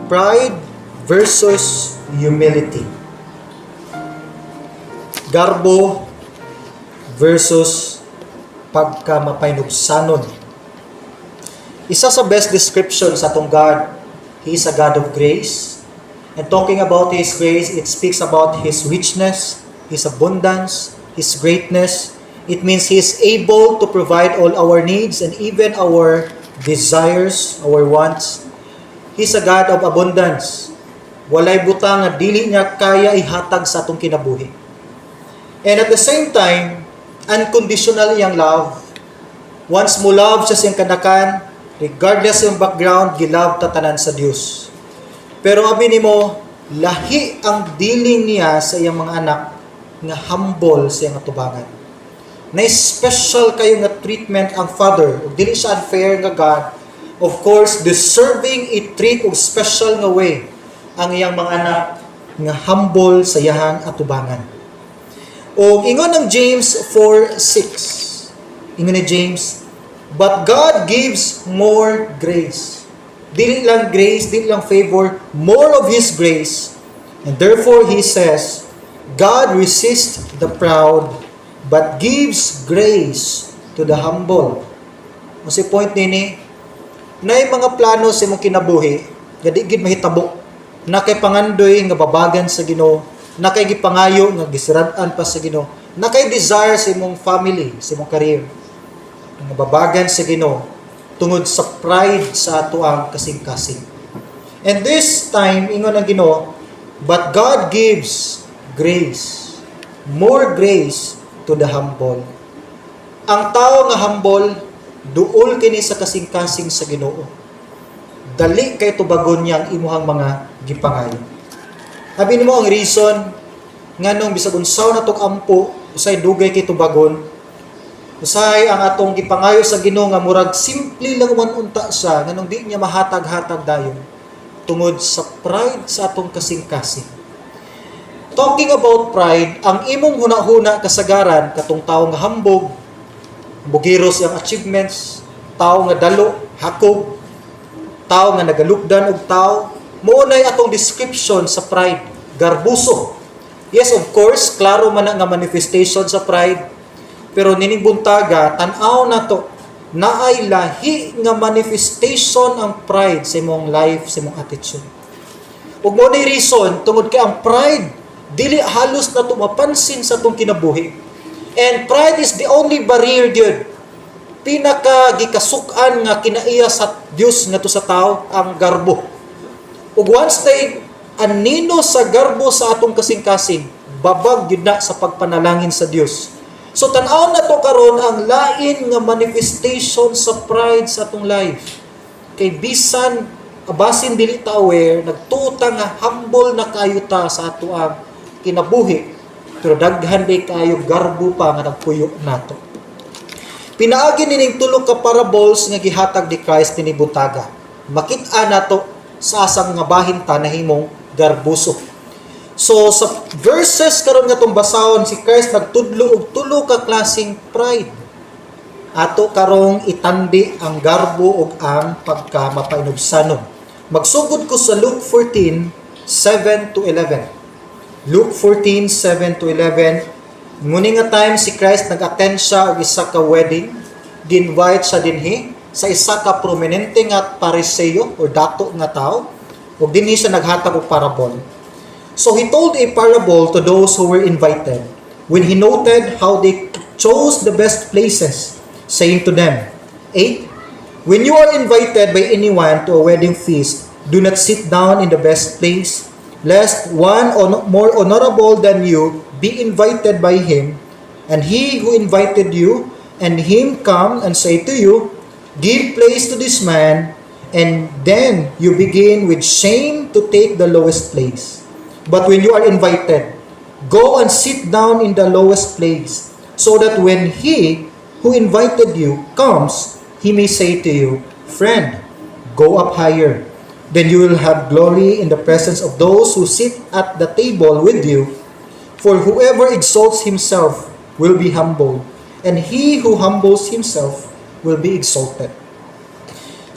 Pride versus humility. Garbo versus pagkamapahinubsanon. Isa sa best description sa atong God, He is a God of grace. And talking about His grace, it speaks about His richness, His abundance, His greatness. It means He is able to provide all our needs and even our desires, our wants. He's a God of abundance. Walay butang nga dili niya kaya ihatag sa atong kinabuhi. And at the same time, unconditional iyang love. Once mo love siya siyang kanakan, regardless yung background, gilove ta tanan sa Dios. Pero abi nimo, lahi ang dealing niya sa iyang mga anak nga humble sa iyang atubangan. Na special kayo nga treatment ang Father. Ug dili siya unfair nga God. Of course, deserving i-treat og special nga way ang iyang mga anak nga humble sa iyahang atubangan. O ingon ng James 4:6. Ingon ni James, "But God gives more grace." Dili lang grace, dili lang favor, more of His grace. And therefore He says, "God resists the proud, but gives grace to the humble." Ang si point nini, naay mga plano sa imong kinabuhi, nga di gid mahitabo. Na kay pangandoy nga babagan sa Ginoo, na kay gipangayo nga gisirad-an pa sa Ginoo, na kay desire sa imong family, sa imong career, nga babagan sa Ginoo tungod sa pride sa ato ang kasing-kasing. And this time, ingon ang Ginoo, "But God gives grace, more grace to the humble." Ang tao nga humble, duol kini sa kasing-kasing sa Ginoo. Dali kay tubagon niya ang imuhang mga gipangayo. Abi nimo, ang reason nganong bisag unsaon natong ampo, usay dugay kay tubagon, usahay ang atong gipangayo sa Ginoo nga murag simple lang man unta siya, nganong di niya mahatag-hatag dayon? Tungod sa pride sa atong kasing-kasing. Talking about pride, ang imong hunahuna kasagaran, katong tao nga hambog, bugiro siyang achievements, tao nga dalo, hakog, tao nga nagalupdan og tao, mao nay atong description sa pride, garbuso. Yes, of course, klaro man na nga manifestation sa pride, pero nining buntaga, tan-aw nato, naay lahi nga manifestation ang pride sa imong life, sa imong attitude. Ug mao ni reason tungod kay ang pride dili halos na mapansin sa atong kinabuhi. And pride is the only barrier gyud. Pinaka gikasuk-an nga kinaiya sa Dios ngadto sa tao ang garbo. Ug once they anino sa garbo sa atong kasing-kasing, babag gyud na sa pagpanalangin sa Dios. So tan-aw na to karon ang lain nga manifestation sa pride sa atong life. Kay bisan abasin dili ta aware, nagtuo ta nga humble na kayo ta sa ato ang kinabuhi, pero daghan day kayo garbo pa nga nagpuyo nato. Pinaagi nining tulo ka parables nga gihatag ni Christ ni buntaga, makit-a nato sa asang nga bahin ta nahimong garbuso. So sa verses karon nga tong basahon, si Christ nagtudlo og tulo ka klaseng pride. Ato karong itandi ang garbo ug ang pagkamapainubsanon. Magsugod ko sa Luke 14, 7 to 11. Luke 14, 7 to 11. Nguni nga time, si Christ nag-attend siya og isa ka wedding. Gi-invite siya dinhi sa isa ka prominente nga Pariseo or dato nga tao. Ug dinhi siya naghatag og parable. So he told a parable to those who were invited when he noted how they chose the best places, saying to them, 8. "When you are invited by anyone to a wedding feast, do not sit down in the best place, lest one more honorable than you be invited by him, and he who invited you and him come and say to you, 'Give place to this man,' and then you begin with shame to take the lowest place. But when you are invited, go and sit down in the lowest place, so that when he who invited you comes, he may say to you, 'Friend, go up higher.' Then you will have glory in the presence of those who sit at the table with you. For whoever exalts himself will be humbled, and he who humbles himself will be exalted."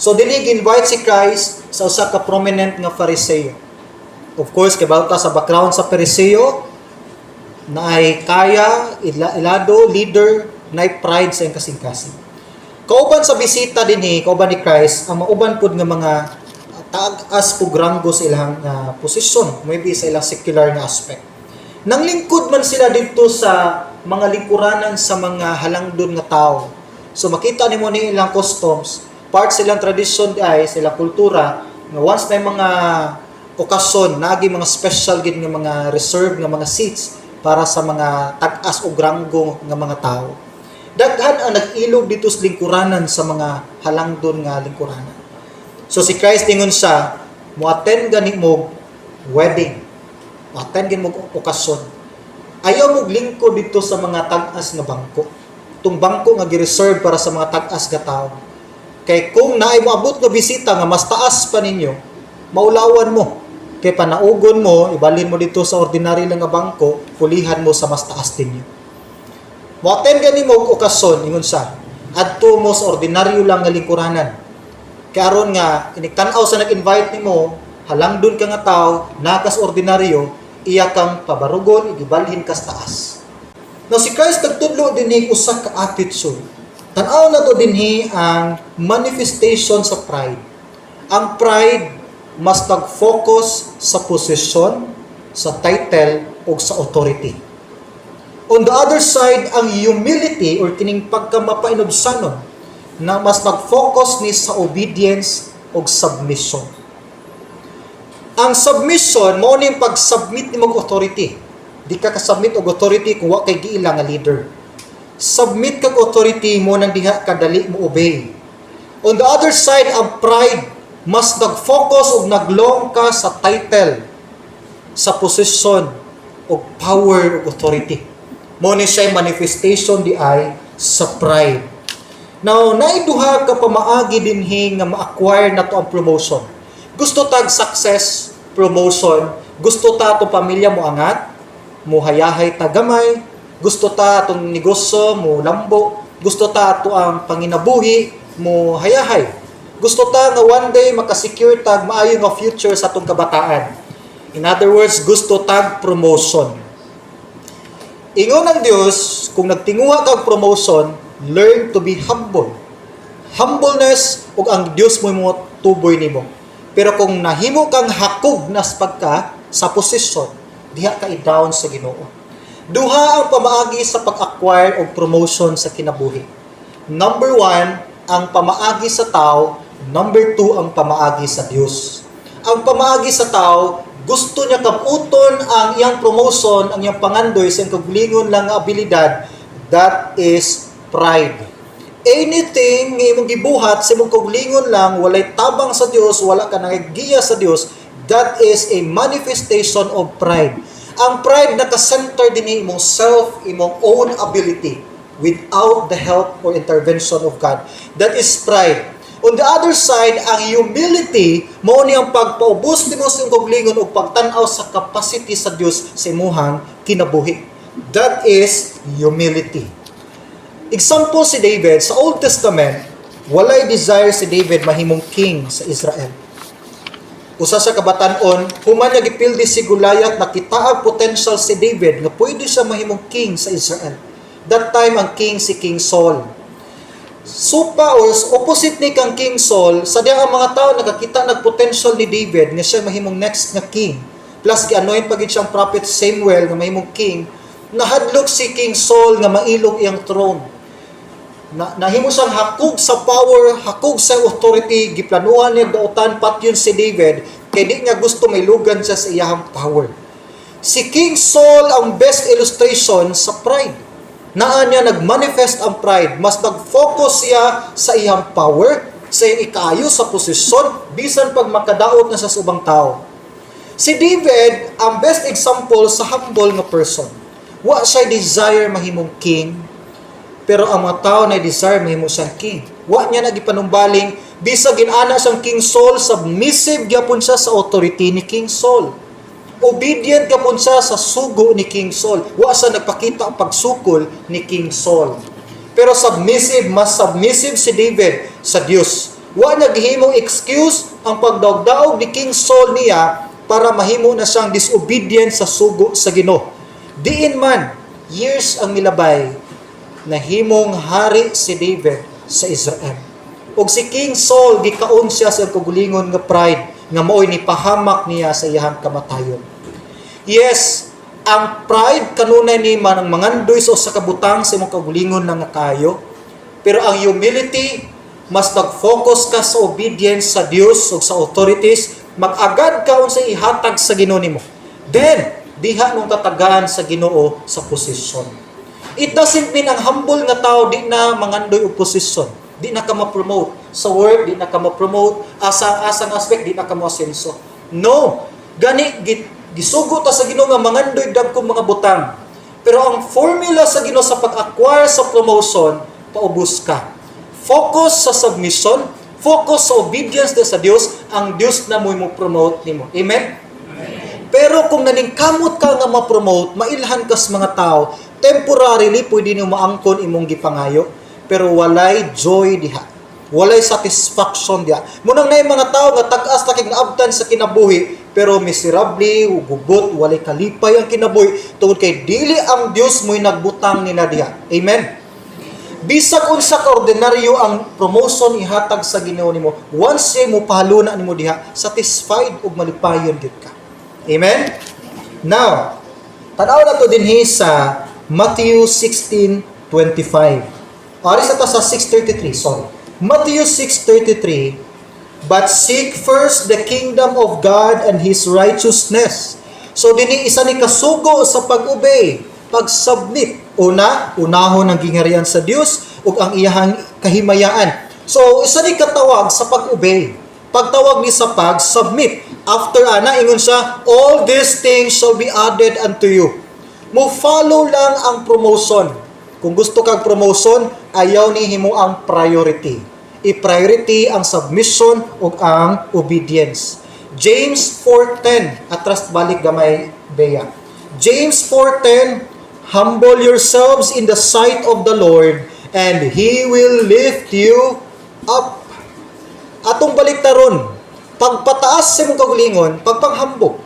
So dinhi invite si Christ sa usa ka prominent nga Fariseo. Of course, kay ta sa background sa Fariseo, naay kaya, ilado, leader, naay pride sa iyang kasing-kasing. Kauban sa bisita dinhi, kauban ni Christ, ang mauban pud nga mga taas pug ranggo sa ilang posisyon, maybe sa ilang secular nga aspect. Nanglingkod man sila didto sa mga lingkuranan sa mga halangdon nga tao. So makita nimo ni ilang customs, part sa ilang tradition ay sa ilang kultura nga once na mga okasyon, naagi mga special gid nga mga reserved nga mga seats para sa mga tag-as og ranggo nga mga tao. Daghan ang nag-ilog dito sa lingkuranan sa mga halangdon nga lingkuranan. So si Christ ingon siya, "Mo-attend gani mo wedding. Mo-attend gani mo okasyon. Ayaw mo lingkod dito sa mga tag-as nga bangko. Tung bangko nga gi-reserve para sa mga tag-as nga tao. Kay kung naay moabot nga bisita nga mas taas pa ninyo, maulawan mo. Kay panaugon mo, ibalhin mo dito sa ordinary lang nga bangko, pulihan mo sa mas taas ninyo. Mo-attend gani mo og okasyon," ingon siya. "Adto mo sa ordinaryo lang nga lingkuranan. Kay aron nga inig tan-aw sa nag-invite nimo, halangdon ka nga tao, nakas ordinaryo, iya kang pabarugon, igibalhin kas taas." Now si Christ nagtudlo dinhi usa ka attitude. Tan-aw na to dinhi ang manifestation sa pride. Ang pride mas nag-focus sa posisyon, sa title ug sa authority. On the other side, ang humility or kining pagkamapainubsanon na mas nag-focus ni sa obedience ug submission. Ang submission mao ni pag-submit nimo og authority. Di ka ka-submit og authority kung wa kay giila nga leader. Submit kag authority mo nang diha kadali mo obey. On the other side, ang pride mas nag-focus og naglong ka sa title, sa posisyon og power ug authority. Mo ni siya manifestation di ay sa pride. Now, naay duha ka pamaagi dinhi nga ma-acquire nato ang promotion. Gusto tag success, promotion, gusto ta atong pamilya mo angat, mo hayahay ta gamay, gusto ta atong negosyo mo lambo, gusto ta ato ang panginabuhi mo hayahay. Gusto ta nga one day makasecure tag maayo nga future sa atong kabataan. In other words, gusto tag promotion. Ingon ang Dios, kung nagtinguha kag promotion, learn to be humble. Humbleness ug ang Dios mo tuboy nimo. Pero kung nahimo kang hakog nas pagka sa posisyon, diha ka i-down sa Ginoo. Duha ang pamaagi sa pag-acquire og promotion sa kinabuhi. Number one, ang pamaagi sa tao. Number two, ang pamaagi sa Dios. Ang pamaagi sa tao, gusto niya kabuton ang iyang promotion, ang iyang pangandoy sa iyang kaugalingon lang nga abilidad, that is pride. Anything nga imong gibuhat sa imong kaugalingon lang, walay tabang sa Dios, wala ka nagigiya sa Dios, that is a manifestation of pride. Ang pride naka-center din imong self, imong own ability without the help or intervention of God. That is pride. On the other side, ang humility mao ni ang pagpaubos nimo sa imong kaugalingon ug pagtan-aw sa capacity sa Dios sa imuhang kinabuhi. That is humility. Example si David sa Old Testament, walay desire si David mahimong king sa Israel. Usa sa kabatan-on, human niya gipildi si Goliath, nakita ang potential si David nga pwede siya mahimong king sa Israel. That time ang king si King Saul. Supa or opposite ni kang King Saul, sa diya ang mga tao nakakita nag potential ni David nga siya mahimong next nga king. Plus gi-anoint pa gid siyang prophet Samuel nga mahimong king. Nahadlok si King Saul nga mailog iyang throne. Na, nahimo siyang hakog sa power, hakog sa authority, giplanuhan niya dautan patyon si David kay di niya gusto mailugan siya sa iyahang power. Si King Saul ang best illustration sa pride. Naa niya nagmanifest ang pride, mas nag-focus siya sa iyang power, sa iyang ikaayo sa posisyon, bisan pag makadaot na sa ubang tao. Si David ang best example sa humble nga person. Wa siya desire mahimong king, pero ang mga tao na desire mahimo siyang king. Wa niya nagipanumbaling bisag ginana siyang King Saul, submissive gyapon siya sa authority ni King Saul. Obedient gyapon siya sa sugo ni King Saul. Wa siya nagpakita ang pagsukol ni King Saul. Pero submissive, mas submissive si David sa Dios. Wa niya gihimong excuse ang pagdaog-daog ni King Saul niya para mahimo na siyang disobedient sa sugo sa Ginoo. Diin man, years ang milabay, nahimong hari si David sa Israel. Ug si King Saul, gikaon siya sa kaugalingon nga pride nga maoy ni pahamak niya sa iyang kamatayon. Yes, ang pride kanunay ni man ang mangandoy sa usa ka butang sa imong kaugalingon nga kayo. Pero ang humility, mas nag-focus ka sa obedience sa Dios ug sa authorities, mag-agad ka unsa ihatag sa Ginoo nimo. Then, diha nung tatagaan sa Ginoo sa posisyon. It doesn't mean ang humble nga tao di na mangandoy og posisyon. Di na ka ma-promote. Sa work, di na ka ma-promote. Asa-asang aspect, di na ka mo-asenso. No. Gani, gisugo ta sa Ginoo nga mangandoy dagkong mga butang. Pero ang formula sa Ginoo sa pag-acquire sa promotion, paubos ka. Focus sa submission, focus sa obedience sa Dios, ang Dios na mo promote nimo. Amen? Pero kung naningkamot ka nga ma-promote, mailhan kas mga tao, temporarily pwede nimo maangkon imong gipangayo, pero walay joy diha. Walay satisfaction diha. Munang naay mga tao nga tag-as na kay naabtan sa kinabuhi, pero miserably, gubot, walay kalipay ang kinabuhi tungod kay dili ang Dios mo'y nagbutang nila diha. Amen. Bisag unsa ka ordinaryo ang promotion ihatag sa Ginoo nimo, once siya mo pahaluna nimo diha, satisfied ug malipayon gyud ka. Amen? Now, tanaw na to dinhi sa Matthew 16:25. Ari sa ta sa 6:33, sorry. Matthew 6:33, "But seek first the kingdom of God and His righteousness." So dinhi isa ni kasugo sa pag-obey, pag-submit. Una, unahon ang gingharian sa Dios ug ang iyahang kahimayaan. So isa ni katawag sa pag-obey. Pagtawag ni sa pag-submit. After ana, ingon siya, "All these things shall be added unto you." Mo follow lang ang promotion. Kung gusto kag promotion, ayaw ni himo ang priority. I-priority ang submission ug ang obedience. James 4:10, atras balik gamay, Bea. James 4:10, "Humble yourselves in the sight of the Lord, and He will lift you up." Atong baliktaron, pagpataas sa imong kaugalingon, pagpanghambog.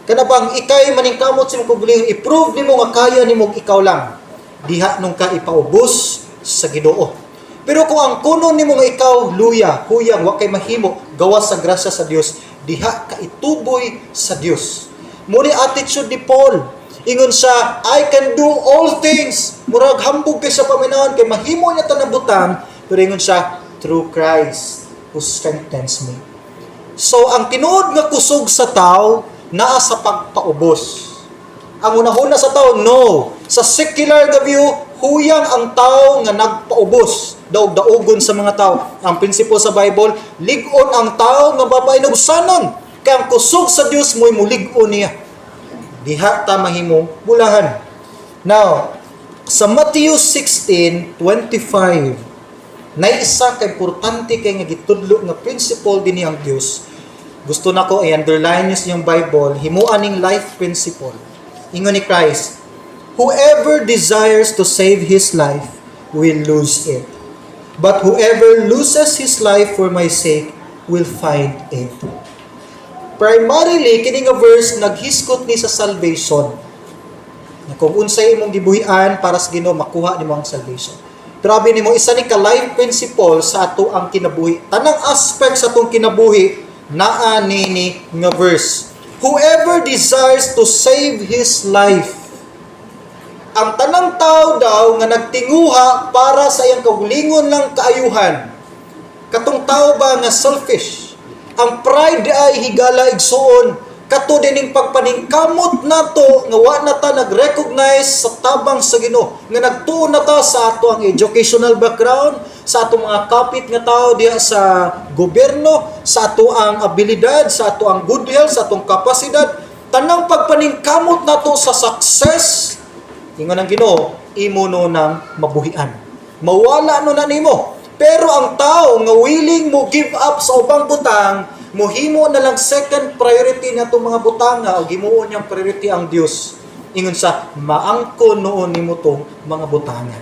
Kana bang ikay maningkamot sa imong kaugalingon, i-prove nimo nga kaya nimo ikaw lang. Diha nung ka ipaubos sa Ginoo. Pero kung ang kuno nimo nga ikaw luya, huyang, wa kay mahimo, gawas sa grasya sa Dios, diha ka ituboy sa Dios. Mao ni attitude ni Paul. Ingon siya, "I can do all things." Murag hambog kay sa paminawon kay mahimo niya tanang butang, pero ingon siya, "Through Christ who strengthens me." So ang tinuod nga kusog sa tao naa sa pagpaubos. Ang unahuna sa tao, no. Sa secular nga view, huyang ang tao nga nagpaubos. Daog-daogon sa mga tao. Ang prinsipo sa Bible, lig-on ang tao nga babae nugsanon. Kay ang kusog sa Dios mo'y mulig-on niya. Diha ta mahimong bulahan. Now, sa Matthew 16:25, na isa ka importante kay nga gitudlo nga principle dinhi ang Dios. Gusto nako i-underline niyo sa inyong Bible, himuan ning life principle. Ingon ni Christ, "Whoever desires to save his life will lose it. But whoever loses his life for my sake will find it." Primarily, kini nga verse naghisgot ni sa salvation. Na kung unsay imong gibuhian para sa Ginoo, makuha nimo ang salvation. Pero abi nimo, isa ni ka life principle sa ato ang kinabuhi. Tanang aspect sa atong kinabuhi naa nini nga verse. Whoever desires to save his life. Ang tanang tao daw nga nagtinguha para sa iyang kaugalingon lang kaayuhan. Katong tao ba nga selfish? Ang pride ay higala, igsuon. Kato dining pagpaningkamot nato nga wa na ta nag-recognize sa tabang sa Ginoo, nga nagtuo na ta sa ato ang educational background, sa atong mga kapit nga tao diha sa gobyerno, sa ato ang abilidad, sa ato ang good health, sa atong kapasidad, tanang pagpaningkamot nato sa success, ingon ang Ginoo, imo no nang mabuhian. Mawala no na nimo. Pero ang tao nga willing mo give up sa ubang butang, mohimo na lang second priority na itong mga butanga o gimuon niyang priority ang Dios. Ingon sa maangkon noon nimo tong mga butanga.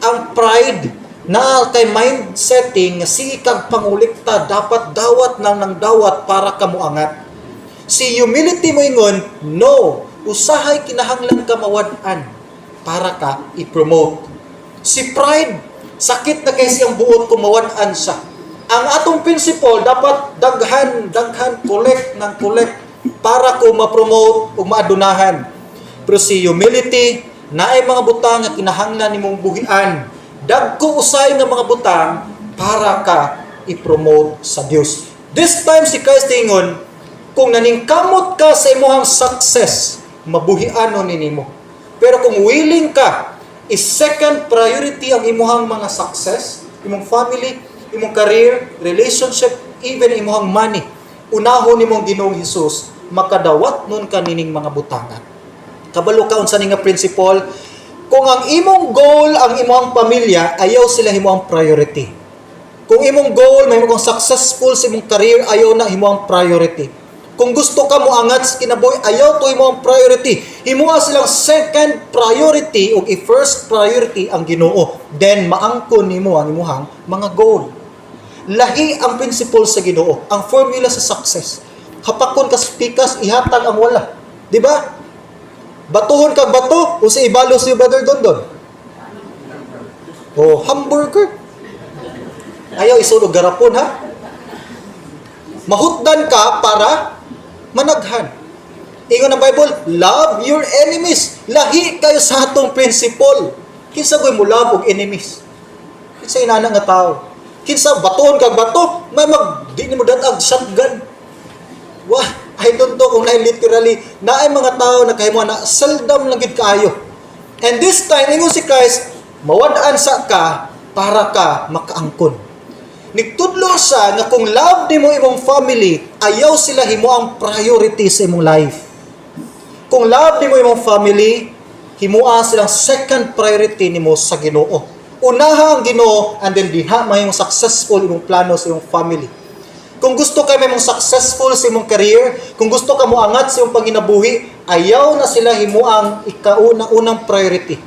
Ang pride Naa kay mind setting nga sige kag pangulikta, dapat dawat nang nang dawat para ka moangat. Si humility moingon, no, usahay kinahanglan ka mawad-an para ka i-promote. Si pride, sakit na kay siyang buot kung mawad-an siya. Ang atong principle, dapat daghan, daghan, collect ng collect para ko ma-promote ug maadunahan. Pero si humility, naay mga butang nga kinahanglan nimong buhian. Dagko usay nga mga butang para ka i-promote sa Dios. This time si Christ ingon, kung naningkamot ka sa imong success, mabuhianon ni nimo. Pero kung willing ka, is second priority ang imuhang mga success, imong family, imong career, relationship, even imong money. Unahon nimong Ginoong Hesus, makadawat nun ka nining mga butangan. Kabalo ka unsa ni nga principle? Kung ang imong goal ang imong pamilya, ayaw sila himo ang priority. Kung imong goal mahimo kang successful sa imong career, ayaw na himo ang priority. Kung gusto ka mo angat sa kinabuhi, ayaw to himo ang priority. Himoa silang second priority ug i-first priority ang Ginoo. Then maangkon nimo ang imuhang mga goal. Lahi ang principle sa Ginoo, ang formula sa success. Hapakon ka sa pikas, ihatag ang wala. Di ba? Batuhon kag bato, unsa ibalos ni Brother Dondon? Oh, hamburger. Ayaw isulog garapon, ha. Mahutdan ka para managhan. Ingon ng Bible, "Love your enemies." Lahi kayo sa atong principle. Kinsa goy mo love og enemies? Kinsa inana nga tao? Kinsa batuon kag bato, may mag di nimo datag shotgun. Wah, I don't know kung na literally naay mga tao na kahimo na, seldom lang gid kaayo. And this time ingon si Christ, mawad-an sa ka para ka makaangkon. Nigtudlo siya nga kung love nimo imong family, ayaw sila himo ang priority sa imong life. Kung love nimo imong family, himoa silang second priority nimo sa Ginoo. Unaha ang Ginoo and then diha mahimong successful imong plano sa imong family. Kung gusto ka mahimong successful sa imong career, kung gusto ka moangat sa imong panginabuhi, ayaw na sila himuang ikauna-unang priority.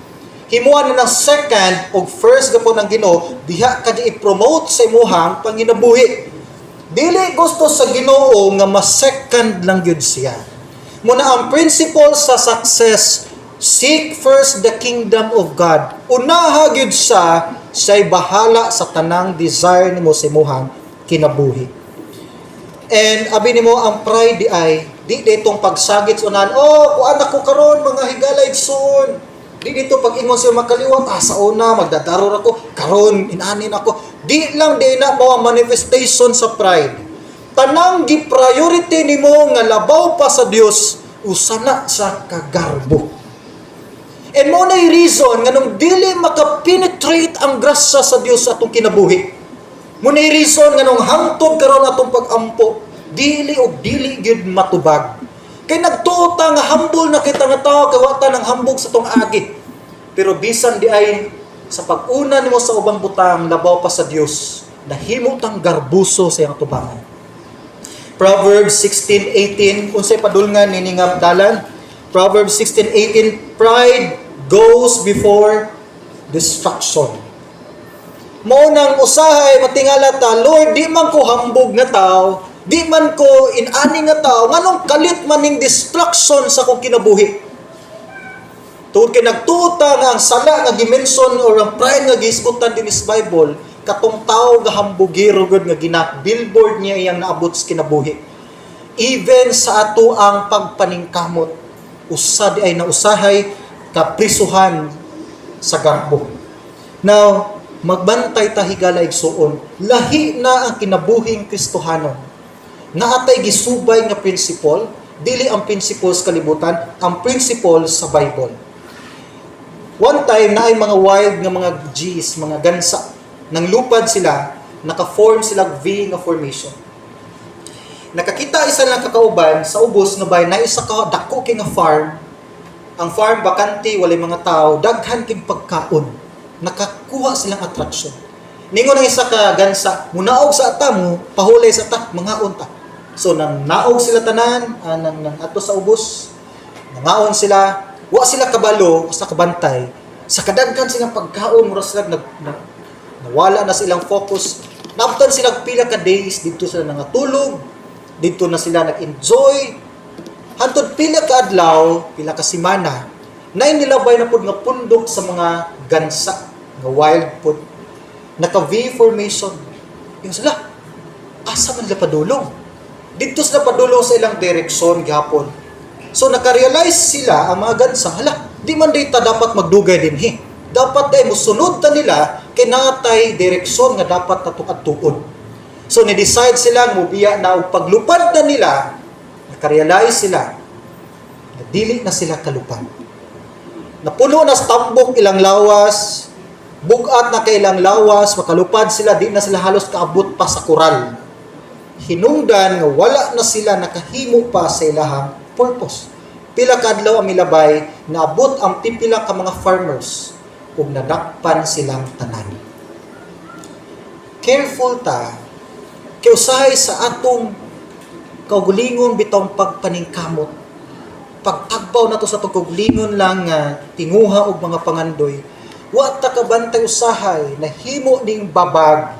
Himuan na ng second o first gapon ang Ginoo, diha ka di i-promote sa imuhang panginabuhi. Dili gusto sa Ginoo nga ma-second lang gyud siya. Muna ang principle sa success, seek first the kingdom of God. Unaha gyud siya, siya'y bahala sa tanang desire nimo sa imuhang kinabuhi. And abi nimo, ang pride di ay di ditong pagsagit sa unahan, "Oh, kuan ako karon, mga higala, igsoon." Di dito pag-ingon sa makaliwat, "Ah, sa una magdadaror ako, karon inanin ako." Di lang di na mo ang manifestation sa pride. Tanang gi-priority nimo nga labaw pa sa Dios, usa na sa kagarbo. And mo na reason nganong dili maka-penetrate ang grasya sa Dios sa atong kinabuhi. Mo na reason nganong hangtod karon atong pag-ampo, dili og dili gyud matubag. Kay nagtuo ta nga humble na kita nga tao kay wa ta nang hambog sa tong agi. Pero bisan di ay sa pag-una nimo sa ubang butang labaw pa sa Dios, nahimo tang garbuso sa iyang tubangan. Proverbs 16:18, unsay padulngan nini nga dalan? Proverbs 16:18, "Pride goes before destruction." Mao nang usahay matingala ta, "Lord, di man ko hambog nga tao, di man ko inani nga tao, nganong kalit man ning destruction sa akong kinabuhi?" Tungod kay nagtuo ta nga ang sala nga gimension or ang pride nga gihisgutan din is Bible, katong tao nga hambugero gud nga gina billboard niya iyang naabot sa kinabuhi. Even sa ato ang pagpaningkamot, usa di ay nausahay kaprisuhan sa garbo. Now, magbantay ta, higala, igsuon, lahi na ang kinabuhing Kristohanon. Naatay gisubay nga principle, dili ang principle sa kalibutan, ang principle sa Bible. One time na ay mga wild nga mga G's, mga gansa. Nang lupad sila, naka-form sila V nga formation. Nakakita isa lang kakauban sa ubos nga bay na isa ka dako kay nga farm. Ang farm bakante, walay mga tao, daghan kay pagkaon. Nakakuha silang attraction. Ningon ang isa ka gansa, "Munaog sa ata mo, pahulay sa ta, mangaon ta." So nang naog sila tanan, nang, nang ato sa ubos, nangaon sila, wa sila kabalo sa kabantay, sa kadaghan silang pagkaon, mura sila nag Nawala na silang focus. Naabtan sila pila ka days, didto sila nangatulog, didto na sila nag-enjoy. Hantod pila ka adlaw, pila ka semana, na nilabay na pud nga pundok sa mga gansa, nga wild pud. Naka V formation. Ingon sila, "Asa man sila padulong?" Didto sila padulong sa ilang direksyon gihapon. So nakarealize sila, ang mga gansa, "Hala, di man dita dapat magdugay dinhi. Dapat ay musunod ta nila kay natay direksyon nga dapat natong adtuon." So ni-decide sila mubiya na og paglupad na nila, nakarealize sila na dili na sila kalupad. Napuno na sa tambok ilang lawas, bugat na kay ilang lawas, makalupad sila, di na sila halos kaabot pa sa koral. Hinungdan nga wala na sila nakahimo pa sa ilahang purpose. Pila ka adlaw ang milabay, naabot ang pipila ka mga farmers ug nadakpan silang tanan. Careful ta kay usahay sa atong kaugalingon bitong pagpaningkamot, pagtagbaw nato sa atong kaugalingon lang nga tinguha og mga pangandoy, wa ta kabantay usahay na himo ning babag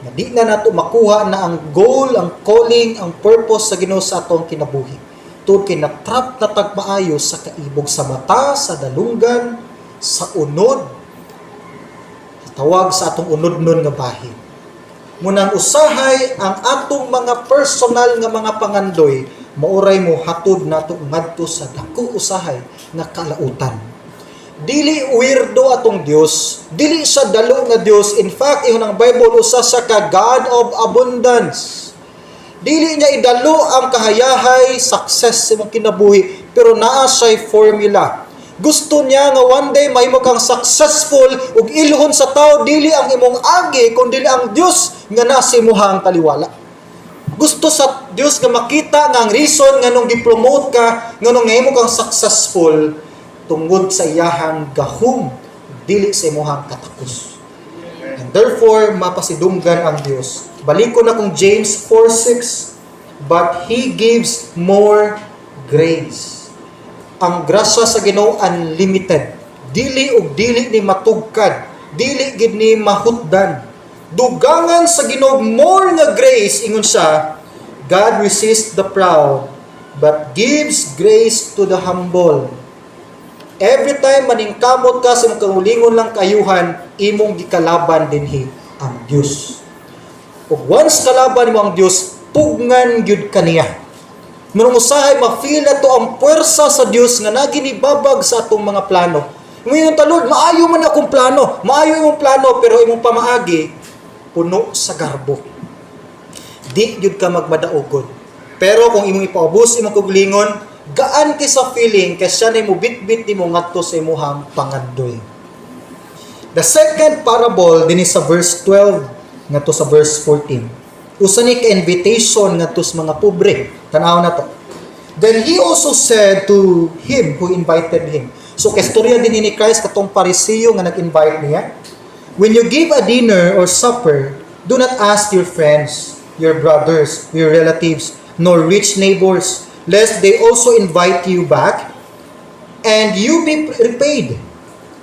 na di na nato makuha na ang goal, ang calling, ang purpose sa Ginoo sa atong kinabuhi. Tungod kay natrap na tag maayo sa kaibog sa mata, sa dalunggan, sa unod, tawag sa atong unod nun nga bahin. Munang usahay ang atong mga personal nga mga pangandoy, mauray mo hatod nato ngadto sa dako usahay nga kalautan. Dili weirdo atong Dios, dili siya dalo nga Dios. In fact, ingon ang Bible, usa siya ka God of abundance. Dili niya idalo ang kahayahay, success sa imong kinabuhi, pero naa siya'y formula. Gusto niya nga one day mahimo kang successful ug ilhon sa tao dili ang imong agi kundi ang Dios nga naa sa imuhang taliwala. Gusto sa Dios nga makita nga ang reason nga nung gi-promote ka, nga nung nahimo kang successful tungod sa iyahang gahom, dili sa imuhang katakos. And therefore, mapasidunggan ang Dios. Balik ko na kung James 4:6, "But He gives more grace." Ang grasya sa Ginoo unlimited. Dili ug dili ni matugkad, dili gid ni mahutdan. Dugangan sa Ginoo more nga grace, ingon siya, "God resists the proud but gives grace to the humble." Every time maningkamot ka sa imong kaugalingon lang kayuhan, imong gikalaban dinhi ang Dios. Ug once kalaban mo ang Dios, pugngan gyud kaniya. Murong usahay ma-feel na to ang puwersa sa Dios nga naginibabag sa atong mga plano. Ngayon ta, "Lord, maayo man akong plano." Maayo imong plano, pero imong pamaagi puno sa garbo. Di gyud ka magmadaugon. Pero kung imong ipaubos imong kaugalingon, gaan kay sa feeling kay siya na mo bitbit nimo ngadto sa imuhang pangandoy. The second parable dinhi sa verse 12 ngadto sa verse 14. Usa ni ka invitation ngadto sa mga pobre. Tan-aw na to. Then he also said to him who invited him. So kaistorya din ni Christ katong Parisiyo nga nag-invite niya. "When you give a dinner or supper, do not ask your friends, your brothers, your relatives, nor rich neighbors, lest they also invite you back and you be repaid.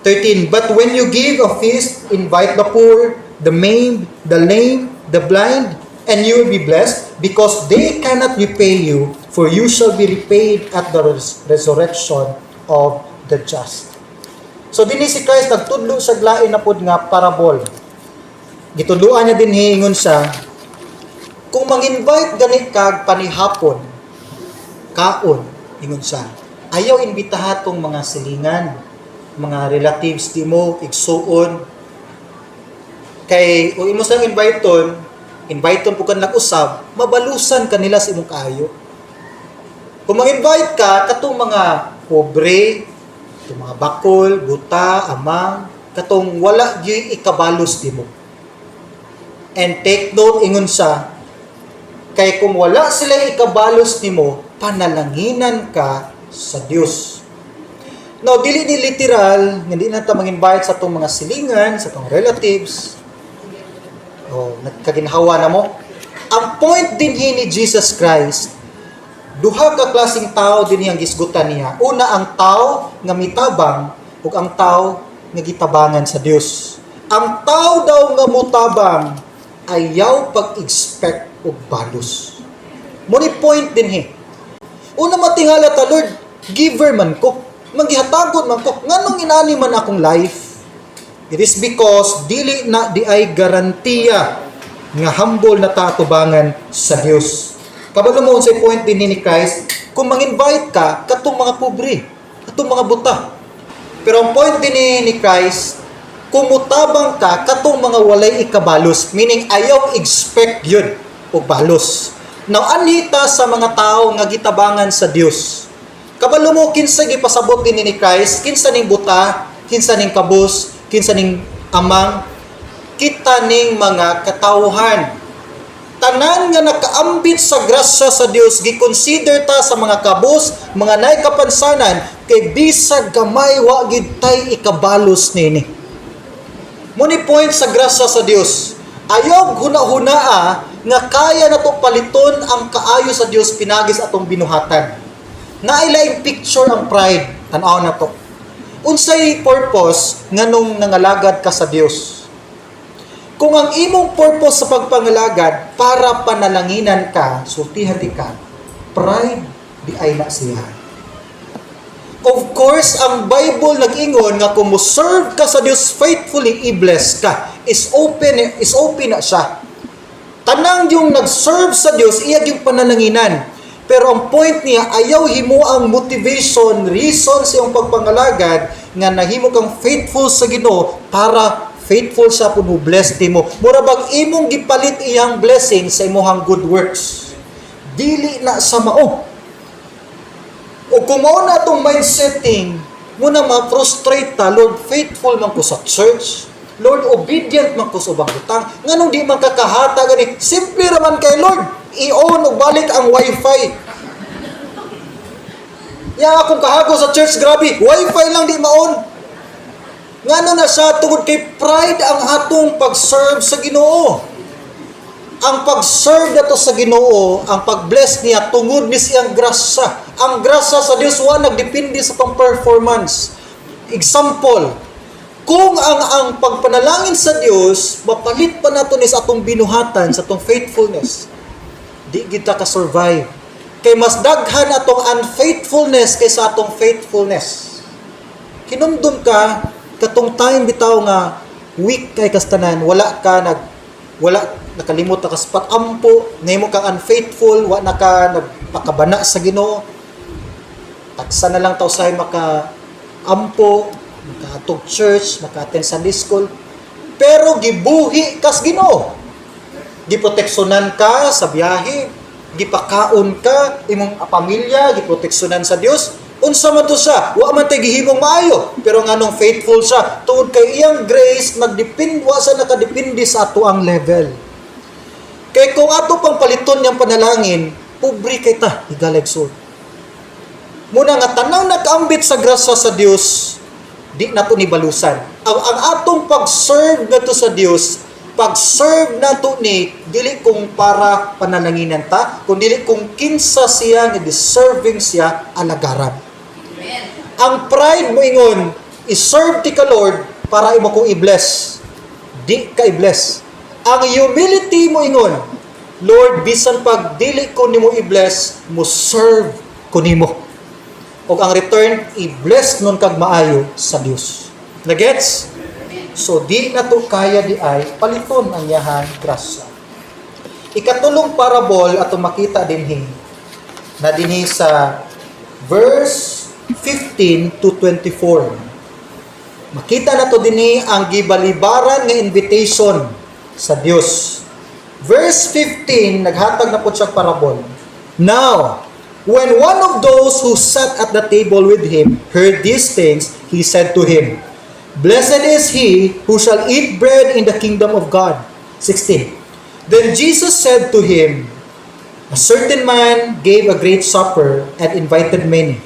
13. But when you give a feast, invite the poor, the maimed, the lame, the blind, and you will be blessed, because they cannot repay you, for you shall be repaid at the resurrection of the just." So dinhi si Christ nagtudlo sa lain na pod nga parable. Gitudloan niya dinhi, ingon siya, kung mang-invite gani kag panihapon, kaon, ingon siya, ayaw imbitaha tong mga silingan, mga relatives nimo, igsuon. Kay kung imo silang invite-on, invite-on po kan usab, mabalusan kanila sa imong kaayo. Kung mang-invite ka, katong mga pobre, katong mga bakol, buta, amang, katong wala gyud ikabalos nimo. And take note, ingon siya, kay kung wala sila ikabalos nimo, panalanginan ka sa Dios. Now, dili ni literal, hindi na ta mang-invite sa atong mga silingan, sa atong relatives. Oh, nagkaginhawa na mo. Ang point din ni Jesus Christ, duha ka klaseng tao din ang gisgutan niya. Una, ang tao nga mitabang ug ang tao nga gitabangan sa Dios. Ang tao daw nga mutabang, ayaw pag-expect og balos. Mao ni point dinhi. Una, matingala ta, "Lord, giver man ko. Manggihatagon man ko. Nganong inani man akong life?" It is because dili na diay garantiya nga humble na ta atubangan sa Dios. Kabalo mo unsay point dinhi ni Christ? Kung mang-invite ka katong mga pobre, katong mga buta. Pero ang point dinhi ni Christ, kung mutabang ka katong mga walay ikabalos, meaning ayaw expect yun og balos. Now, anhi ta sa mga tao nga gitabangan sa Dios. Kabalo mo kinsa gipasabot dinhi ni Christ, kinsa ning buta, kinsa ning kabus, kinsa ning amang, kita ning mga katawhan. Tanan nga nakaambit sa grasya sa Dios, gikonsider ta sa mga kabus, mga nay kapansanan, kay bisag gamay, wa gid tay ikabalos nini. Mao ni point sa grasya sa Dios. Ayaw huna-hunaa nga kaya nato paliton ang kaayo sa Dios pinagi sa atong binuhatan. Naay laing picture ang pride, tan-aw na to. Unsay purpose nganong nangalagad ka sa Dios? Kung ang imong purpose sa pagpangalagad para panalanginan ka, sultihan di ka, pride diay na siya. Of course, ang Bible nag-ingon nga kung mo serve ka sa Dios faithfully, i-bless ka. Is open na siya. Tanang yung nag-serve sa Dios, iya yung panalanginan. Pero ang point niya, ayaw himo ang motivation, reason sa iyong pagpangalagad nga nahimo kang faithful sa Ginoo para faithful sa pud mo bless nimo. Mura bag imong gipalit iyang blessing sa imong good works. Dili na sa mao. O kung mao na atong mindsetting, muna ma-frustrate ta, "Lord, faithful man ko sa church. Lord, obedient man ko sa ubang butang. Nganong di man kakahata gani?" Simple ra man kay, Lord. I-on ug balik ang wifi. Ya akong kahago sa church, grabe. Wifi lang di ma-on. Ngano na siya? Tungod kay pride ang atong pag-serve sa Ginoo. Ang pag-serve nato sa Ginoo, ang pag-bless niya tungod ni siyang grasya. Ang grasya sa Dios wa nagdepende sa pang performance. Example, kung ang pagpanalangin sa Dios mapalit pa nato ni sa atong binuhatan, sa atong faithfulness, di kita ka survive. Kay mas daghan atong unfaithfulness kaysa atong faithfulness. Kinumdum ka katong time bitaw nga weak kay kastanan, wala ka nag wala nakalimot ka sa pag-ampo, nahimo kang unfaithful, wa na ka nagpakabana sa Ginoo. Tagsa na lang ta usahay maka ampo, makaatog church, maka-attend Sunday school. Pero gibuhi kas Ginoo. Giproteksyonan ka sa biyahe, gipakaon ka, imong pamilya, giproteksyonan sa Dios. Unsa man to siya? Wa man tay gihimong maayo, pero nganong faithful siya? Tungod kay iyang grace nagdepend, wa sa nakadepende sa ato ang level. Kay kung ato pang paliton niyang panalangin, pobre kay ta, higalag soul. Muna nga tanang nakaambit sa grasya sa Dios, di nato ni balusan. Ang atong pag-serve nato sa Dios, pag-serve nato ni dili kung para panalanginan ta, kun dili kung kinsa siya nga deserving siya alagaran. Amen. Ang pride mo ingon, "I-serve ti ka, Lord, para imo ko i-bless." Di ka i-bless. Ang humility mo ingon, "Lord, bisan pag dili ko nimo i-bless, mo serve ko nimo." Og ang return, i-bless nun kag maayo sa Dios. Nagets? So di na to kaya diay paliton ang iyahang grasya. Ikatulong parable ato makita dinhi na dinhi sa verse 15 to 24. Makita na to dinhi ang gibalibaran nga invitation sa Dios. Verse 15, naghatag na po siya parable. "Now, when one of those who sat at the table with him heard these things, he said to him, 'Blessed is he who shall eat bread in the kingdom of God.' 16. Then Jesus said to him, 'A certain man gave a great supper and invited many,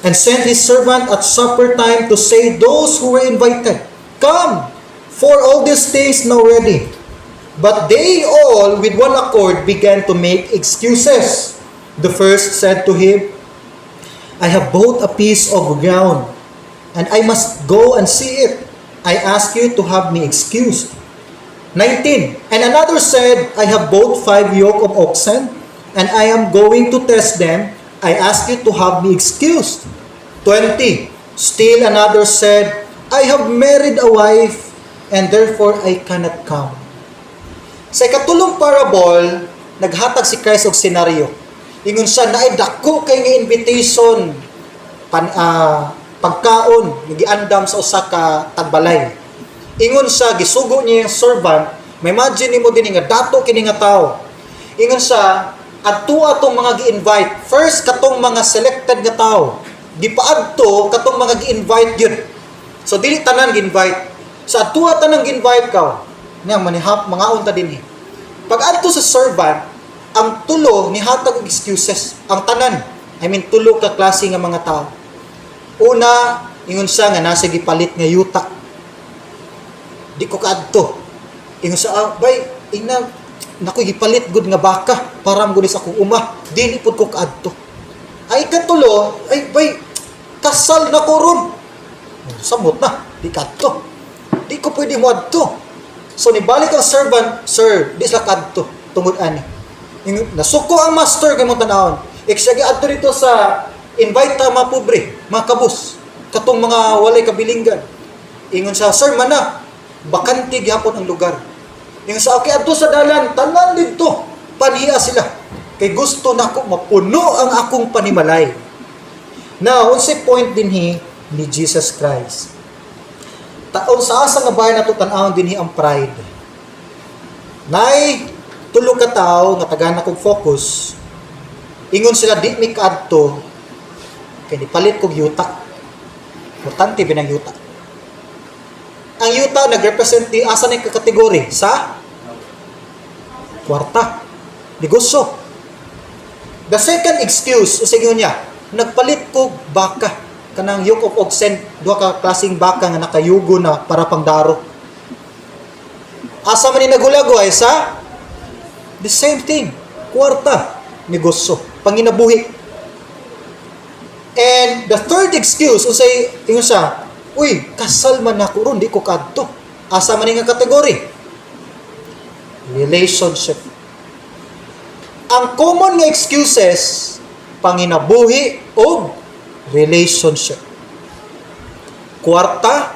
and sent his servant at supper time to say those who were invited, 'Come, for all these things now ready.' But they all, with one accord, began to make excuses. The first said to him, 'I have bought a piece of ground, and I must go and see it. I ask you to have me excused." 19. And another said, "I have bought five yoke of oxen, and I am going to test them. I ask you to have me excused." 20. Still another said, "I have married a wife, and therefore I cannot come." Sa ikatulong parable, naghatag si Christ og senaryo. Ingon siya, naay dako kay nga invitation pan, pagkaon nga giandam sa usa ka tagbalay. Ingon siya, gisugo niya yung servant, ma-imagine nimo din nga dato kini nga tao. Ingon siya, adto atong mga gi-invite. First, katong mga selected nga tao. Gipaadto katong mga gi-invite gyud. So dili tanan gi-invite. Sa adto tanan gi-invite ka. Niya manihap mangaon ta dinhi. Pag adto sa servant, ang tulo nihatag og excuses. Ang tanan, I mean, tulo ka klase nga mga tao. Una, ingon siya nga nasa gipalit nga yuta. "Di ko kaadto." Ingon siya, "Ah, bay, ingna nako gipalit gud nga baka para mo sa akong uma. Dili pud ko kaadto." Ay katulo, "Ay bay, kasal na ko ron." Samot na, di kaadto. "Di ko pwede mo adto." So nibalik ang servant, "Sir, di sila kaadto tungod ani." Nasuko ang master kay mong tanawon. Eksya adto dito sa invite ta mga pobre, mga kabus, katong mga walay kabilinggan. Ingon siya, "Sir, mana, bakante gihapon ang lugar." Ingon siya, "Okay, adto sa dalan, tanan didto, panhia sila. Kay gusto nako mapuno ang akong panimalay." Now, unsay point dinhi ni Jesus Christ? Taon sa asa nga bahay nato tan-awon dinhi ang pride? Nay tulo ka tawo nga tagaan kog focus. Ingon sila, "Di mi kaadto kay nipalit kog yuta." Importante binang yuta. Ang yuta nagrepresent di asa ni ka kategory? Sa kwarta. Negosyo. The second excuse, sige niya, "Nagpalit ko baka," kanang yoke of oxen, duha ka klaseng baka nga nakayugo na para pangdaro. Asa man ni nagulagway? Sa the same thing, kwarta, negosyo, panginabuhi. And the third excuse, unsay ingon siya? "Uy, kasal man ako ron, di ko kadto." Asa man ni nga kategory? Relationship. Ang common nga excuses, panginabuhi o relationship. Kwarta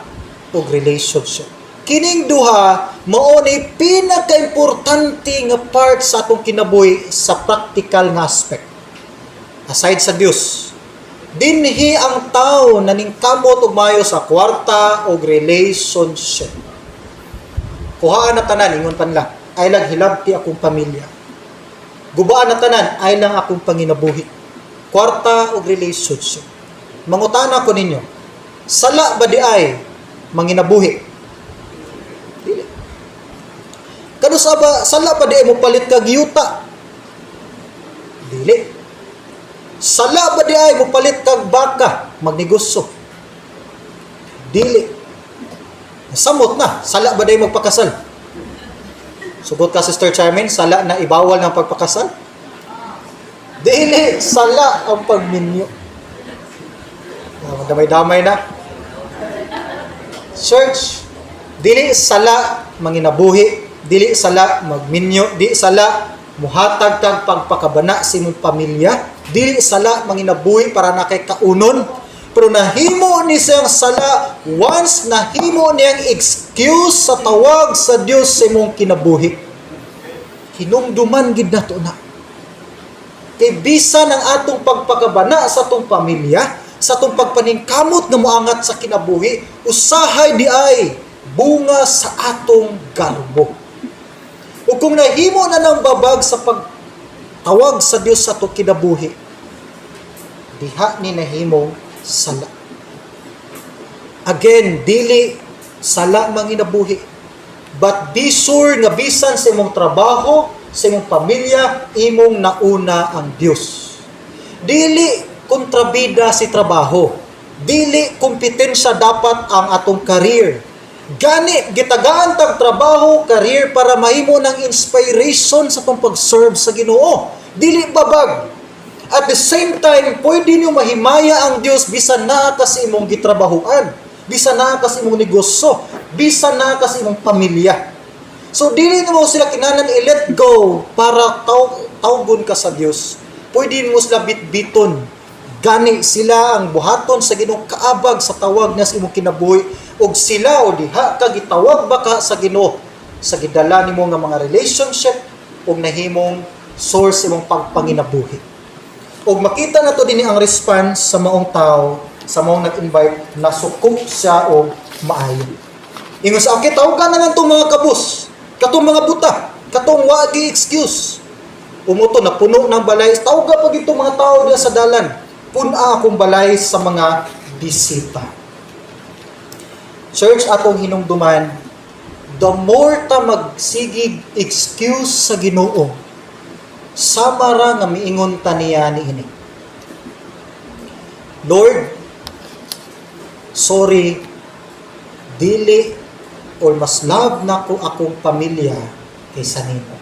o relationship. Kining duha mao ni pinakaimportante nga part sa atong kinabuhi sa practical nga aspect. Aside sa Dios, dinhi ang tao naningkamot og maayo sa kwarta o relationship. Kuhaan na tanan, ingon pa nila, "Ay lang hilabti akong pamilya. Gubaan na tanan, ay lang akong panginabuhi." Kwarta o relationship. Mangutana ko ninyo, sala ba di ay manginabuhi? Dili. Kanusa ba, sala ba di ay mopalit kag yuta? Dili. Sala ba di ay mopalit kag baka, magnegosyo? Dili. Samot na, sala ba di ay magpakasal? Sugot ka, Sister Charmaine, sala na ibawal ng pagpakasal? Dili, sala ang pagminyo. Ah, damay-damay na. Church, dili sala manginabuhi, dili sala magminyo, di sala muhatag kag pagpakabana sa imong pamilya, dili sala manginabuhi para na kay kaunon, pero nahimo ni siyang sala once nahimo niyang excuse sa tawag sa Dios sa imong kinabuhi. Hinumduman gid nato na. Kay bisan ang atong pagpakabana sa atong pamilya, sa atong pagpaningkamot nga moangat sa kinabuhi, usahay di ay bunga sa atong garbo. O kung nahimo na ng babag sa pagtawag sa Dios sa atong kinabuhi, diha ni nahimong sala. Again, dili sala manginabuhi. But be sure nga bisan sa imong trabaho, sa imong pamilya, imong nauna ang Dios. Dili kontrabida si trabaho. Dili kompetensya dapat ang atong career. Gani gitagaan tag trabaho, career para mahimo ng inspiration sa atong pag-serve sa Ginoo. Dili babag. At the same time, pwede niyo mahimaya ang Dios bisan naa ka sa imong gitrabahuan, bisan naa ka sa imong negosyo. Bisan naa ka sa imong pamilya. So dili nimo sila kinahanglan i-let go para tawgon ka sa Dios. Pwede mo sila bitbiton. Gani sila ang buhaton sa Ginoo, kaabag sa tawag na sa imong kinabuhi, ug sila o diha ka gitawag ba ka sa Ginoo sa gidala nimo nga mga relationship ug nahimong source imong pagpanginabuhi. Ug makita nato dinhi ang response sa maong tao, sa maong nag-invite, nasukop siya og maayo. Ingon sa, "Okay, tawgan na lang tong mga kabus, katong mga buta, katong wa gi excuse. Umuto na puno ng balay, tawga pag itong mga tao diya sa dalan. Pun-a akong balay sa mga bisita." Church, atong hinumduman, the more ta magsigig excuse sa Ginoo, sama ra nga miingon ta niya niini. "Lord, sorry, dili or mas love nako akong pamilya kaysa nimo."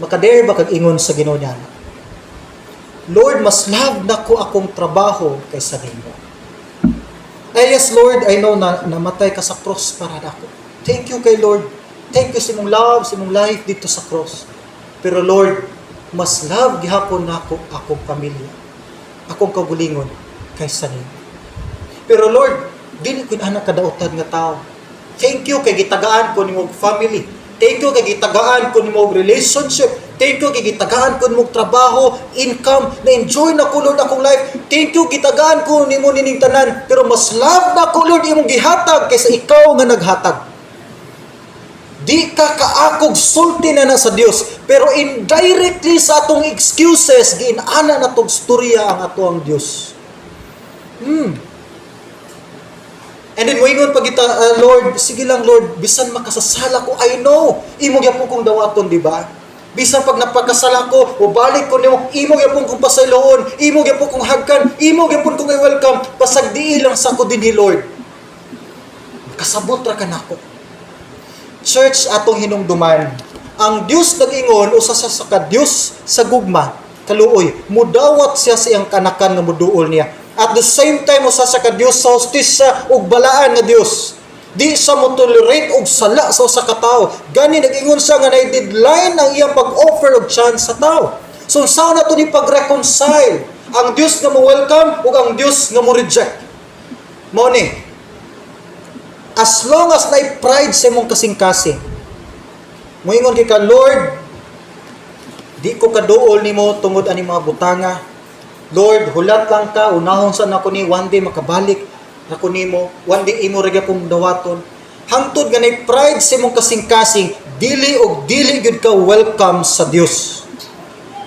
Makadare ba kag ingon sa Ginoo niya? "Lord, mas love nako akong trabaho kaysa nimo. Eh yes, Lord, I know na namatay ka sa cross para nako. Thank you kay Lord. Thank you sa imong love, sa imong life dito sa cross. Pero Lord, mas love gihapon nako akong pamilya, akong kaugalingon kaysa nimo. Pero Lord, dili ko anak kadautan nga tao. Thank you kay gitagaan ko nimo og family. Thank you kay gitagaan ko nimo og relationship. Thank you kay gitagaan ko nimo og trabaho, income, na-enjoy na ko, Lord, akong life. Thank you gitagaan ko nimo nining tanan. Pero mas love na ko, Lord, imong gihatag kaysa ikaw nga naghatag." Di ka kaakog sulti na na sa Dios, pero indirectly sa atong excuses giinana na tog storya ang ato ang Dios. And then moingon pag kita, "Ah, Lord, sige lang Lord, bisan makasasala ko, I know, imo gyapon kong dawaton, di ba? Bisan pag napakasala ko, mobalik ko nimo, imo gyapon kong pasayloon, imo gyapon kong hagkan, imo gyapon kong i-welcome, pasagdii lang sa ko dinhi, Lord." Kasabot ra ka nako. Church, atong hinumduman, ang Dios nag-ingon usa sa ka Dios sa gugma, kaluoy, mudawat siya sa iyang kanakan nga muduol niya. At the same time, usa sa ka Dios sa hustisya ug balaan nga Dios. Di siya mo tolerate og sala sa usa ka tawo. Gani nag-ingon siya nga nay deadline ang iyang pag-offer og chance sa tao. So unsaon nato ni pag-reconcile ang Dios nga mo welcome ug ang Dios nga mo reject? Mao ni, as long as naay pride sa imong kasing-kasing, moingon kay ka, "Lord, di ko kaduol nimo tungod ani mga butanga. Lord, hulat lang ka, unahon sa nako ni, one day makabalik nako nimo, one day imo ra gyapon dawaton." Hangtod nga naay pride sa imong kasing-kasing, dili og dili gyud ka welcome sa Dios.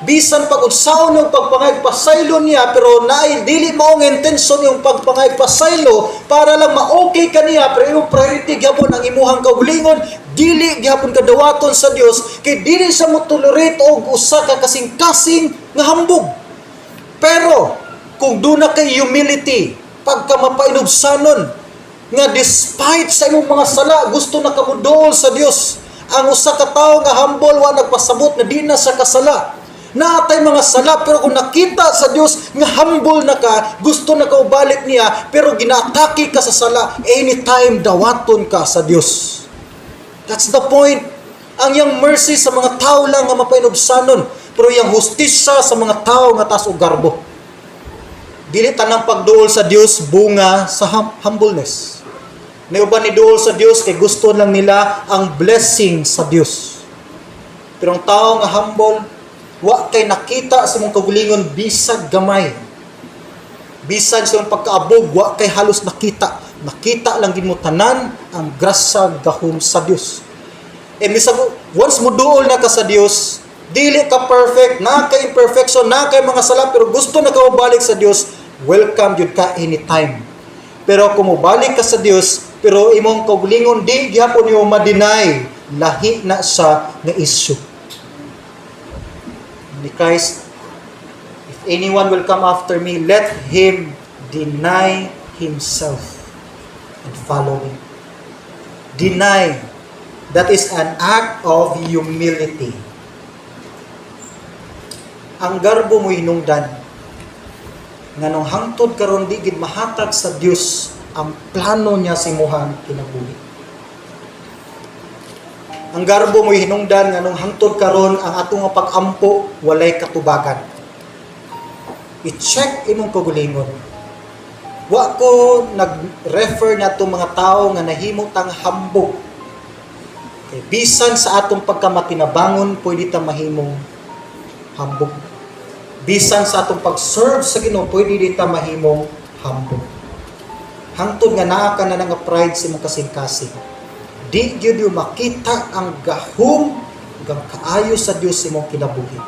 Bisan pag unsaon ng pagpangayog pasaylo niya, pero naay dili maong intention yung pagpangayog pasaylo para lang ma-okay ka niya, pero imong priority gyapon ang imuhang kaugalingon, dili gyapon ka dawaton sa Dios kay dili siya mo tolerate og usa ka kasing-kasing nga hambog. Pero kung duna kay humility, pagka mapainubsanon nga despite sa imong mga sala, gusto na ka moduol sa Dios. Ang usa ka tawo nga humble, wa nagpasabot na di na sa kasala. Naatay mga sala, pero kung nakita sa Dios nga humble na ka, gusto na ka ubalik niya, pero ginaatake ka sa sala, anytime dawaton ka sa Dios. That's the point. Ang iyang mercy sa mga tao lang nga mapainubsanon, pero iyang hustisya sa mga tao nga taas og garbo. Dili tanang pagduol sa Dios bunga sa humbleness. May uban ni duol sa Dios kay gusto lang nila ang blessing sa Dios. Pero ang tao nga humble, wa kay nakita sa imong kaugalingon bisag gamay. Bisan sa imong pagkaabog, wa kay halos nakita. Nakita lang gid mo tanan ang grasya gahom sa Dios. Eh misag once mo duol na ka sa Dios, dili ka perfect, naa kay imperfection, naa kay mga sala, pero gusto na ka mobalik sa Dios, welcome jud ka anytime. Pero kung mobalik ka sa Dios, pero imong kaugalingon di gihapon nimo ma-deny, lahi na siya nga issue. Ni Christ, "If anyone will come after me, let him deny himself and follow me." Deny. That is an act of humility. Ang garbo mo hinungdan, nga nung hangtod karon di gid mahatag sa Dios Ang plano niya sa imuhang kinabuhi. Ang garbo mo'y hinungdan nganong hangtod karon ang atong nga pag-ampo walay katubagan. I-check imong kaugalingon. Wa ko nag-refer na itong mga tao nga nahimo tang hambog. Kay bisan sa atong pagkamatinabangon, pwede ta mahimong hambog. Bisan sa atong pag-serve sa Ginoo, pwede di ta mahimong hambog. Hangtod nga naa ka na nga pride sa imong kasing-kasing, di gyud yung makita ang gahom ug ang kaayo sa Dios sa imong kinabuhi.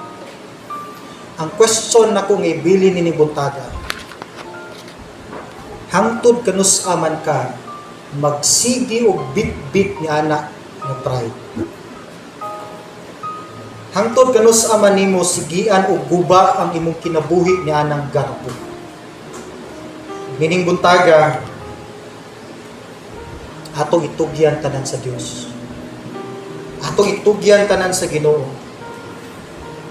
Ang question nako nga ibili ni buntaga: hangtod kanus-a man ka magsigi og bit-bit ni ana nga pride? Hangtod kanus-a man nimo sigian og guba ang imong kinabuhi ni anang garbo? Nining buntaga, atong itugyan tanan sa Dios. Atong itugyan tanan sa Ginoo.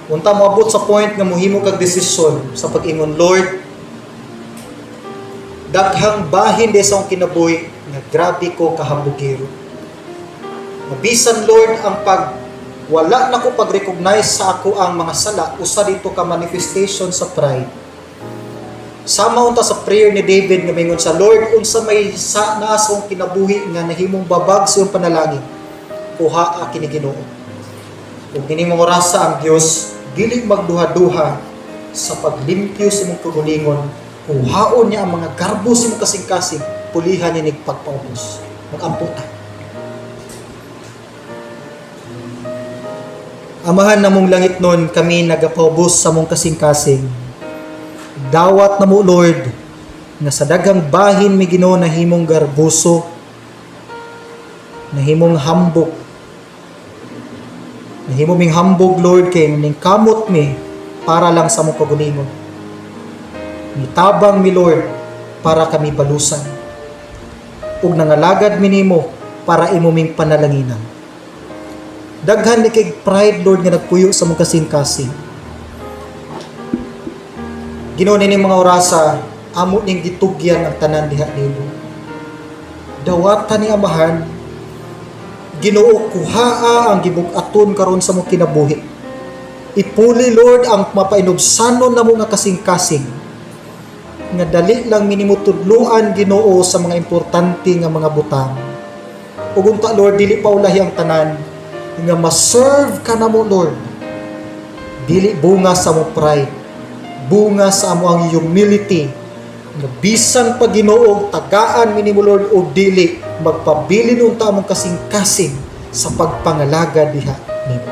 Unta moabot sa point nga mohimo kag desisyon sa pag-ingon, "Lord, daghang bahin di sa akong kinabuhi nga grabe ko kahambugero. Mabisan, Lord, ang pag wala na ko pag-recognize sa ako ang mga sala, usa dito ka manifestation sa pride." Sama unta sa prayer ni David nga mingon sa Lord, "Unsa may sa naa sa akong kinabuhi nga nahimong babag sa iyong panalangin, kuhaa kini, Ginoo." Ug nining mga orasa, ang Dios dili magduha-duha sa paglimpyo sa imong kaugalingon. Kuhaon niya ang mga garbo sa imong kasing-kasing, pulihan niya nig pagpaubos. Mag-ampo ta. Amahan namong langitnon, kami nagapaubos sa among kasing-kasing. Dawat namo, Lord, nga sa daghang bahin mi, Ginoo, nahimong garboso, nahimong hambog. Nahimo ming hambog, Lord, kay ning kamot mi para lang sa among kaugalingon. Nitabang mi, Lord, para kami balusan. Ug nangalagad mi nimo para imo ming panalanginan. Daghan ni kay pride, Lord, nga nagpuyo sa among kasing-kasing. Ginoo, nining mga orasa, amo ning gitugyan ang tanan diha nimo. Dawatan ni Amahan, Ginoo, kuhaa ang gibug-aton karon sa among kinabuhi. Ipuli, Lord, ang mapainubsanon namo nga kasing-kasing nga dali lang mi nimo tudluan, Ginoo, sa mga importante nga mga butang. Ug unta, Lord, dili pa ulahi ang tanan nga ma-serve ka namo, Lord. Dili bunga sa among pride, bunga sa amo ang humility nga bisan pa, Ginoo, tagaan mi nimo, Lord, o dili, magpabilin unta among kasing-kasing sa pagpangalaga diha nimo.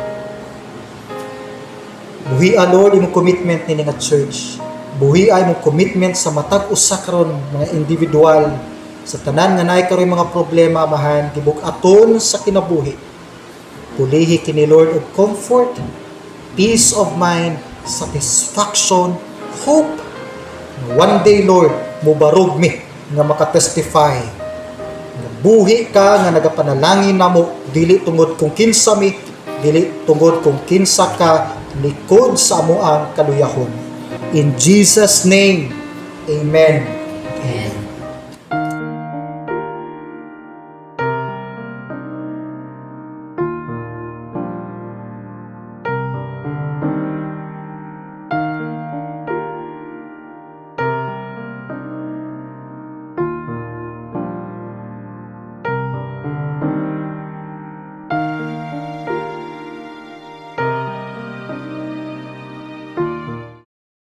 Buhia, Lord, imong commitment nini nga church. Buhia imong commitment sa matag usa karon mga individual, sa tanan nga naay karon mga problema, Amahan, gibug-aton sa kinabuhi. Pulihi kini, Lord, og comfort, peace of mind, satisfaction, hope. One day, Lord, mubarog mi nga makatestify nga buhi ka nga nagapanalangin namo dili tungod kung kinsa mi, dili tungod kung kinsa ka likod sa amoang kaluyahon. In Jesus' name, amen.